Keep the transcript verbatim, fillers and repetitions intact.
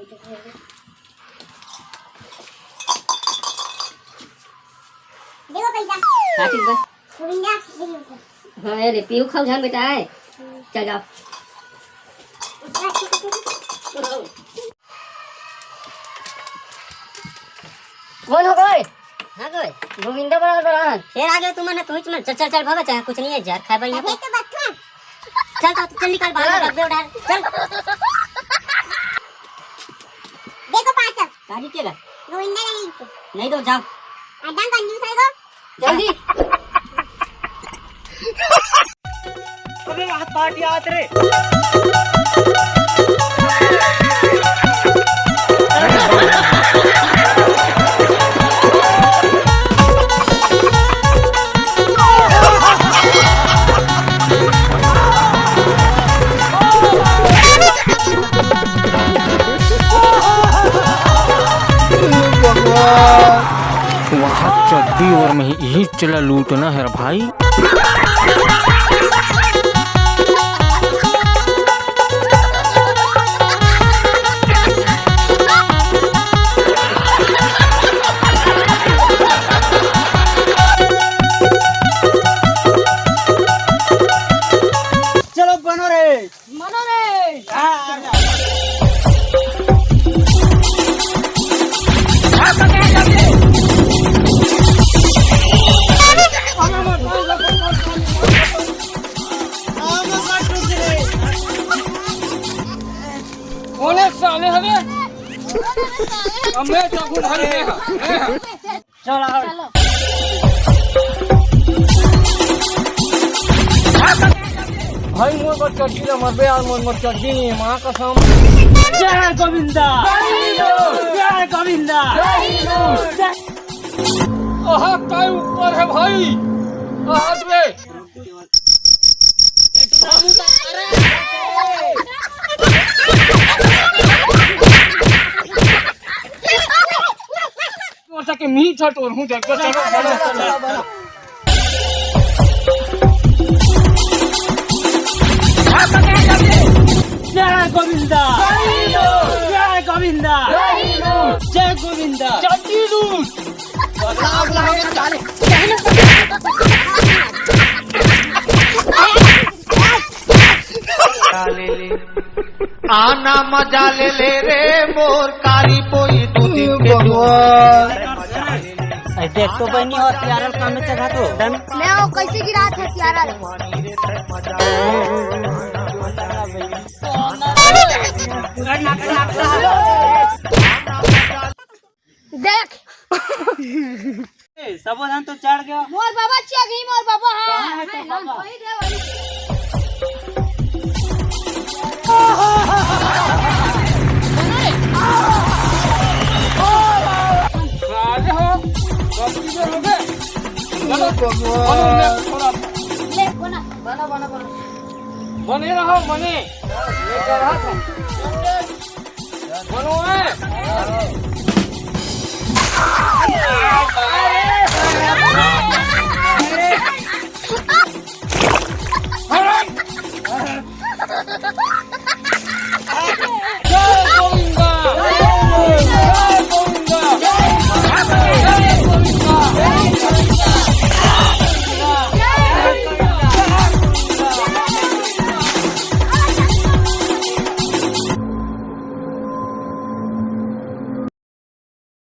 देखो पैसा। का चीज बा? गोविंदा, देखो। हाँ, ये ले, पीहू खाऊ झन बेटा आय। चल जाओ। कौन हो गए? हाँ गए। गोविंदा बड़ा बड़ा है। फिर आ गए तुम ना, तुम ही तुम। चल, चल, चल, भागो, चल, कुछ नहीं है यार, खाए भाई यहाँ पे। अबे तो बच्चा। चल, तो चल निकाल बाहर, चल। डब्बे उठा, चल। देखो पाँच सौ। काजी के ला? गोविंदा नहीं इनको। नहीं दो, जाओ। एकदम कंजूस है वो। जल्दी। अबे हाथ पार्टी आत रे। भगवान। वहाँ चड्डी और में यही चला लूटना है रे भाई। चलो बनो रे। मनो रे। कोने साले हवे? हमें तो खुद हल में है। चल, आ। चलो। भाई, मोर बर चड्डी ला मरबे यार, मोर, मोर चड्डी नहीं है, माँ कसम। जय गोविंदा। जय गोविंदा। जय। आहा, काय ऊपर है भाई। आहा, रे। तोर सके मीठ ह तोर हूँ देख, चलो, चलो, चलो। जय गोविंदा। जय गोविंदा। जय गोविंदा। जल्दी लूट। आना मजा ले ले रे मोर कारी पोई दू दिन के भगवान। अरे देख तो बहनी हो, हथियारल काम में चढ़ा तो। मैं वो कैसे गिरा था हथियारल? देख। ए, सबो झन तो चढ़ गया। मोर बाबा चढ़ गई, मोर बाबा, हाँ। कहाँ है तो बाबा? वही रे, वही। साले हो, गलती से हो गए। चलो, भगवान। बनो, ले, थोड़ा। ले, बना। बना, बना, बना। बने रहो, बने। लेकर हाथ। बनो है।